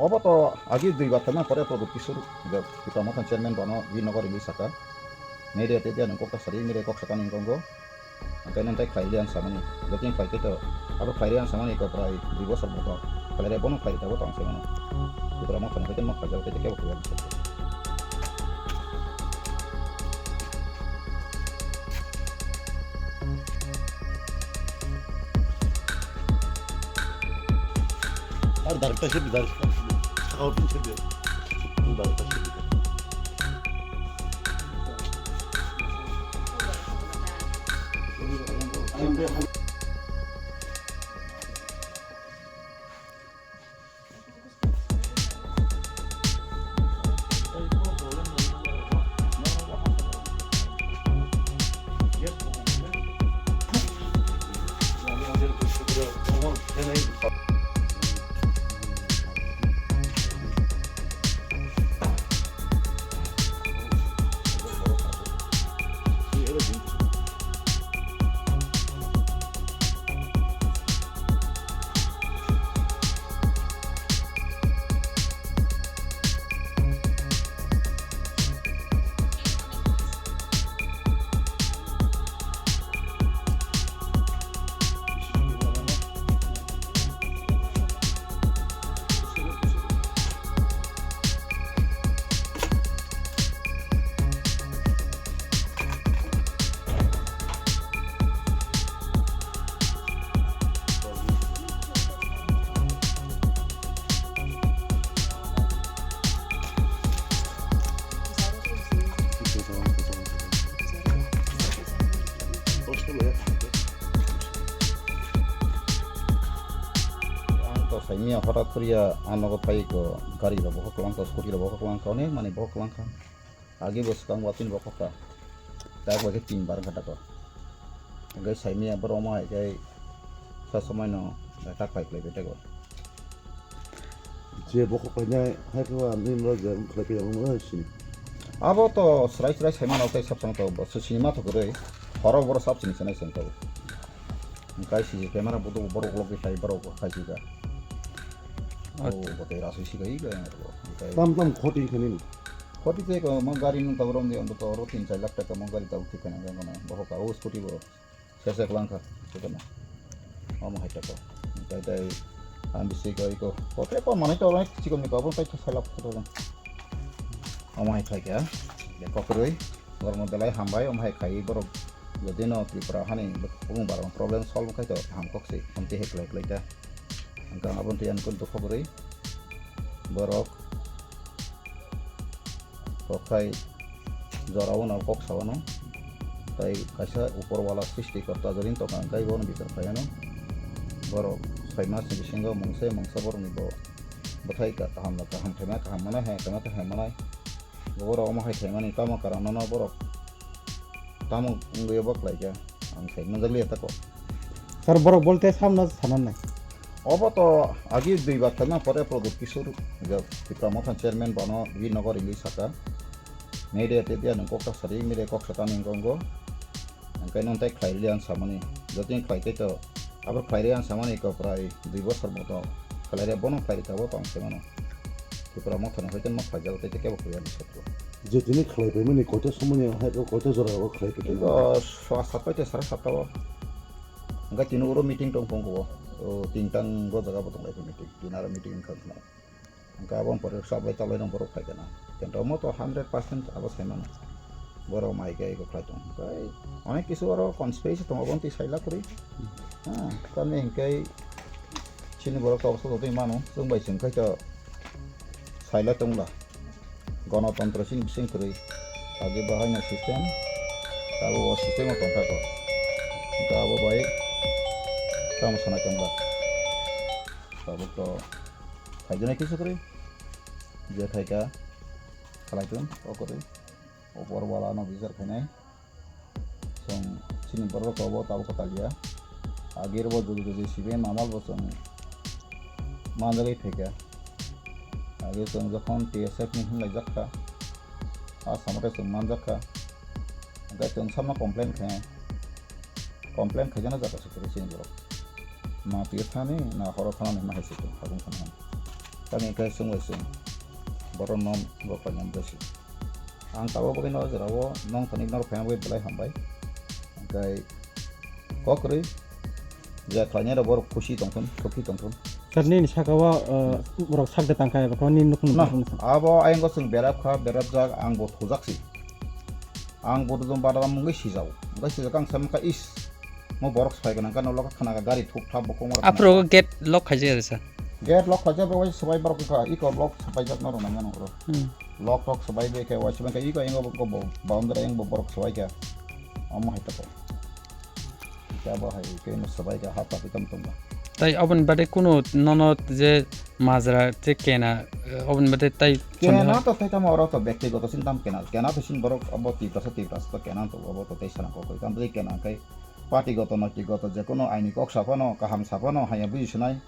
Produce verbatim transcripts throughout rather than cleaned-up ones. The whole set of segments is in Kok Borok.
Obo to agi dui bar tangma pore product kisur, je Tipra Motha chairman bono bini nogo ringwi saka. Media te dia nung kok ta sari, media kok saka nung tongo. Hingke nung tai khlai liya ang samani. Jotin khlai khe to, abo khlai liya ang samani ko prai dui bosor boto. Khlai re bono khlai ta bo tong se mano. Tipra Motha nung khe ma khlai jao khe kebo khlai. Ar director sir, director sir, saka utin sir, director sir. Ang to saimia horat koriya, ang nogo phai ko gari rok bohok kwlangkha, scooty rok bohok kwlangkha, onek manwi bohok kwlangkha. Agi bo swkang watwi ni bokhok ta. Tak bai khe tin bar wngkha tako. Hingke saimia borok omo hai khe sa somai no tak pai khlai bai tako. Je bokhok painai hai khe ani mra je khlai pai ang no sini. Abo to srai srai sai mano tei sab song to bo sini ma thok rwi. Horo boro sab sini sanai song to. Hingke C C camera bodo borok ulo khe sai borok khai sika. Oh, bo tei rasu sika i ga. Tam tam khoti khani. Khoti je ko mo gari nung tabuk romdi, onto to oro tin char lakh taka mo gari tabuk thik khaina jang kono. Bohok ka o scooty bo. Sese kwlangkha. Sese na. Omo hai tako. Tai tai ang bisi ko iko. Kote ko manai to onek chikon ni ko bo tai sai lak photo jang. Omo hai khai kha. Be kokroi. Borok no belai hambai omo hai khai borok. Jodi no Tripura hani bumung barok problem solve khai to ham kok se. Amte he klai klai ta. Ang kang abon te ang kun to kokroi. Borok Kokhai jorao no kok sawano. Tai kaisa upor wala srishti korta jorin tongkha, hingkai bono bichar khaiyano. Borok soi mas ni bisingo mungsa mungsa borokni bo bwthai kaham kaham khaima kaham manai, hai khaima kaham manai. Borok omo hai khaimani tamo karon no borok tamo wngwi bo khlaikha. Ang sai manjakliya tako. Sir, borok bolte samno sananai. Obo to agi dui bar tangma pore Pradyot Kishore, je Tipra Motha chairman, bono bini nogo ringwi saka. Media te dia nung kok ta sari, media kok saka nung gongo. Hingke nung tai khlai liya ang samani. Jotoni khlai tei to, abo khlai liya ang samani ko prai dui bosor moto. Khlai liya bono khlai rika bo tong se mano. Tipra Motha ni hoite ma khlai jago tei kebo khlai ya ni sotro. Je tini khlai paimani koita somoni hai koita jora o khlai paimani? Iko swa satta te sara satta o. Hingke tini oro meeting tong tongo. O tintang go jaga bo tong lai meeting. Tini aro meeting wngkha khna. Hingke abo pore sablai tablai rok borok phai kana. Kento mo to hundred percent abo sai mano. Borok mai khe iko khlai tong. Hingke onek kisu aro conspiracy tongo, abo twi sai la kwrwi. Ha, tamni hingke chini borok to obostha twi mano. Chwng bai chwng khai to sai la tong la. Gonotontro chini bising kwrwi. Agi bo haino system. Abo o system o tongkha ko. Hingke abo bai tamo sana tongla. Tabuk to khaijani kisa kwrwi. Je khaika khalai tong o kwrwi. Opor wala no bichar khainai. Chwng chini borok rok bo tabuk kwtal ya. Agir bo jugi jugi sibe mamal bo chwng manjagwi phaikha. Agir chwng jokhon T S F ni hinlai jak kha, a samate chwng manjak kha. Hingke chwng samno complain khe, complain khaijana jaga se kwrwi chini borok. Na T S F ni na horo thana ni ma hai se chwng habung thana. Tamni khe chwng bai chwng borok no bo khlainani bwswk. Ang tabuk bagwi no o jora o nong thani norok phaina bagwi belai hambai. Hwnkhe kok kwrwi je khlainai rok borok khusi tongthun, sukhi tongthun. Sir, nini saka o, uh, borok sak de tangkha eba khe nini nukhung No, nukhung sa. Abo ayang o chwng berap kha, berap jak, ang bo thujak si. Ang bo dum badam wngwi sijao. Wngwi sijak ang samkha is. Mo borok sai gwnang kano lokha khna gari thuk thap bokong rok. Aphuru gate lock khaijak sir. Gate lock khaijak bo swbai borok kha, iko lock swbaijak no rwnai mano oro. Hmm. Lock tok swbai be khe waisa khe iko ingo bo boundary ang bo borok swbai kha. Omo hai tako. Kya bo hai ke no swbai kha hap tapi tam tum. Tai oboni bade kuno nono je majra je kena, eh, oboni bade tai Kena to tai tamo oro to bektigoto sin tam kena. Kena to sin borok abo Tiprasa Tiprasa to kena to abo to tai sana ko koi kam kena kai. Party goto noiti goto je kono aini kok saphano kaham saphano haya buji sinai.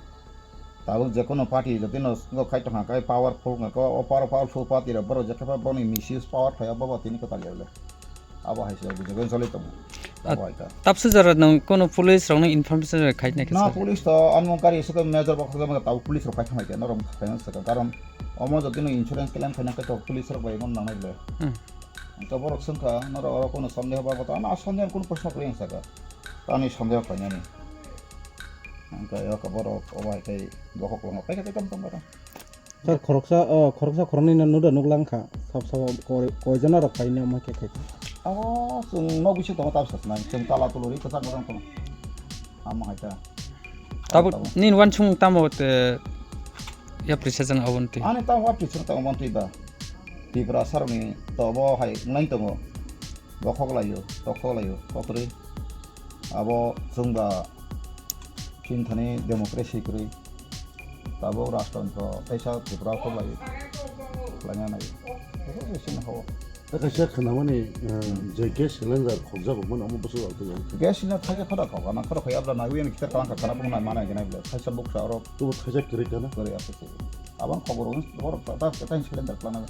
Tabuk je kono party jotino go khai tongkha kai powerful wngkha ko o power- powerful party rok borok je khe boni misuse power phai abo bo tini kwtal ya le. Abo hai se buji gon choli tongo. Abo hai ta. Tapsu jora nung kono police rok no information rok khai nai Na kisa. Police to ano gari suka major bok khajama tabuk police rok khai thangkha norok khai sakha karon omo jotino insurance claim khai nang kai to police rok bai mon nang nai le. Hmm. Hwnkhe borok swngkha, norok oro kono sondeho ba bwtha? Ano, a sondeho kono proshno kwrwi ang sakha. Ani sondeho khlainani. Hwnkhe o borok obo hai khe bokhok lama paikha tei tamo tongma tong. Sir, khoroksa, o, khoroksa khoroknwi no nuda nuklang kha. Sab sabo koi, koijon norok paine omo khe khe. Abo chwng nok bising tongo tabsa swnai. Chwng tala tuluri kwchang kwchang tongo. Amo hai ta. Tabuk Tabuk. Nini wansukmung tamo te yapri sajana obo twi? Ani tamo yapri sajana tamo obo twi ba. Tiprasa rokni tobo hai wngnai tongo. Bokhok laio, tokhok laio, kokrwi. Abo chwngba chini thani democracy kwrwi. Tabuk rajtantro teisa Tripura khok laio. Khlaina nai. Abo se sini hao. Tei kaisa khwnamani, eh, je gas cylinder khokjak rokmani omo bwswk rok twi. Gas cylinder thaisa khoro khok, ano khoro khoi abla naiwi ani kitar kalang ka khana bung nai mana gina bla. Thaisa buksa oro. Tubo thaisa kwrwi kana? Kwrwi aswk se. Abang khobor wng, khobor ta, ta, ta cylinder kwlana.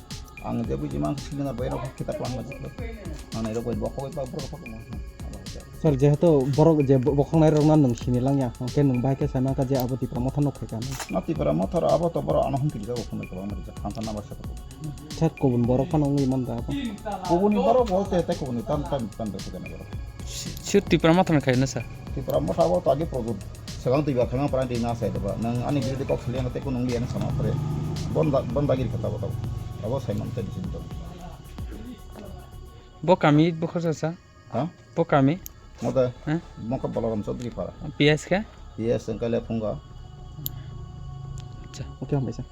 Ang je buji mang cylinder bai rok kita kwlana. Ang nai rok bai bokho bai bro khok mo. Sir, jehetu borok je bo-, bokhoknai rokno nwng sini langya, hwnkhe nwng bahai khe sai mankha je abo Tipra Motha no khaikha hinwi. No Tipra Motha ro abo to borok ano hwnki rijak, bo phunui kwbangma rijak, phantha naba se. Sir, kubun borok phano wngwi man da abo. Kubuni borok bo te, te kubuni tam, tam, tam, tam, tam, borok. Si-, sir Tipra Motha no khai na sir? Tipra Motha abo to age project. Swkang twi ba khaimang pran twi na sai ba. Nwng ani birothi kok sili ang te kunu wngli ano sama pore. Bon da, bon dagiri kha tabo tabo. Abo sai man te bisi to. Bo kami, bo khorsa sa? Ha? Bo kami? Mote? Ha? Mokha Balaram Chaudhary para. P S khe? P S wngkha le Phunga. Acha. Okay, hambai sa.